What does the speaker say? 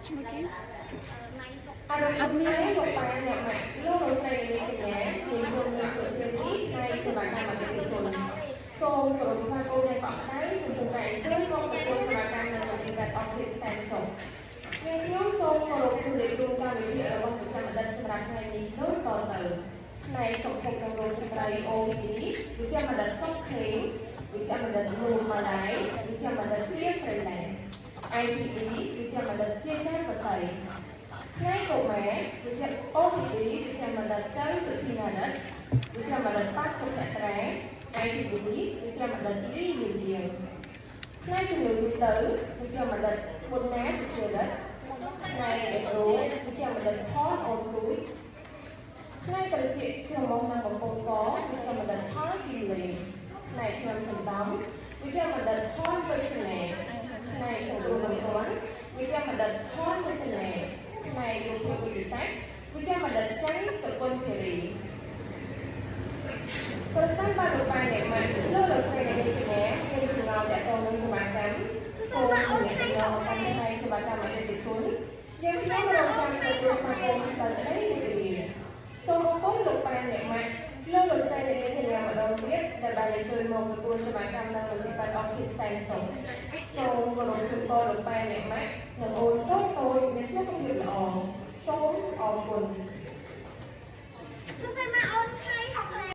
ឈ្មោះគេ អរុណសួស្តីលោកប៉ាអ្នកម៉ាក់លោកលោកស្រីនាងកញ្ញានាងខ្ញុំមានសុភារីផ្នែកសេវាកម្មអតិថិជនសូមគោរពស្វាគមន៍យ៉ាងកក់ក្ដៅចំពោះការអញ្ជើញមកទទួលសេវាកម្មនៅមន្ទីរពេទ្យអរឃីតសែនសុខនាងខ្ញុំសូមគោរពជម្រាបជូនកម្មវិធីរបស់មជ្ឈមណ្ឌលសម្រាប់ថ្ងៃនេះដូចតទៅផ្នែកសុខភាពនិងរោគស្ត្រី OPD វិជ្ជបណ្ឌិតសុខខេងវិជ្ជបណ្ឌិតនូម៉ាឡៃវិជ្ជបណ្ឌិតសៀស្រីឡែ IPD វិជ្ជបណ្ឌិតជាចានបតីផ្នែកកុមារវិជ្ជា OPD វិជ្ជបណ្ឌិតចៅសុធីណារិទ្ធវិជ្ជបណ្ឌិតប៉ាត់សុភត្រា IPD វិជ្ជបណ្ឌិតលីយូលៀងផ្នែកជំងឺទូទៅវិជ្ជបណ្ឌិតបុណ្ណាសុធារិទ្ធផ្នែកអេប្រូវិជ្ជបណ្ឌិតផលអូនទូចផ្នែកត្រចៀកច្រមុះនិងបំពង់កវិជ្ជបណ្ឌិតផលគីលេងផ្នែកថ្នាំសណ្ដំវិជ្ជបណ្ឌិតផលវិជ្ជនាផ្នែកសង្គ្រោះបន្ទាន់វិជ្ជបណ្ឌិតផលវិជ្ជនាផ្នែករូបភាពវិទ្យាសាស្ត្រវិជ្ជបណ្ឌិតច័ន្ទសុគន្ធធារីប្រសិនបើលោកប៉ាអ្នកម៉ាក់លោកលោកស្រីអ្នកនាងកញ្ញាមានចម្ងល់ទាក់ទងនឹងសេវាកម្មសូមទំនាក់ទំនងមកកាន់ផ្នែកសេវាកម្មអតិថិជនយើងខ្ញុំរងចាំទទួលស្វាគមន៍ដោយក្តីរីករាយសូមអរគុណលោកប៉ាអ្នកម៉ាក់លោកលោកស្រីអ្នកនាងកញ្ញាម្ដងទៀតដែលបានអញ្ជើញមកទទួលសេវាកម្មនៅមន្ទីរពេទ្យអរឃីតសែនសុខសូមគោរពជូនពរលោកប៉ាអ្នកម៉ាក់និងអូនតូចៗមានសុខភាពល្អសូមអរគុណ សួស្តីម៉ាអូនហើយហុក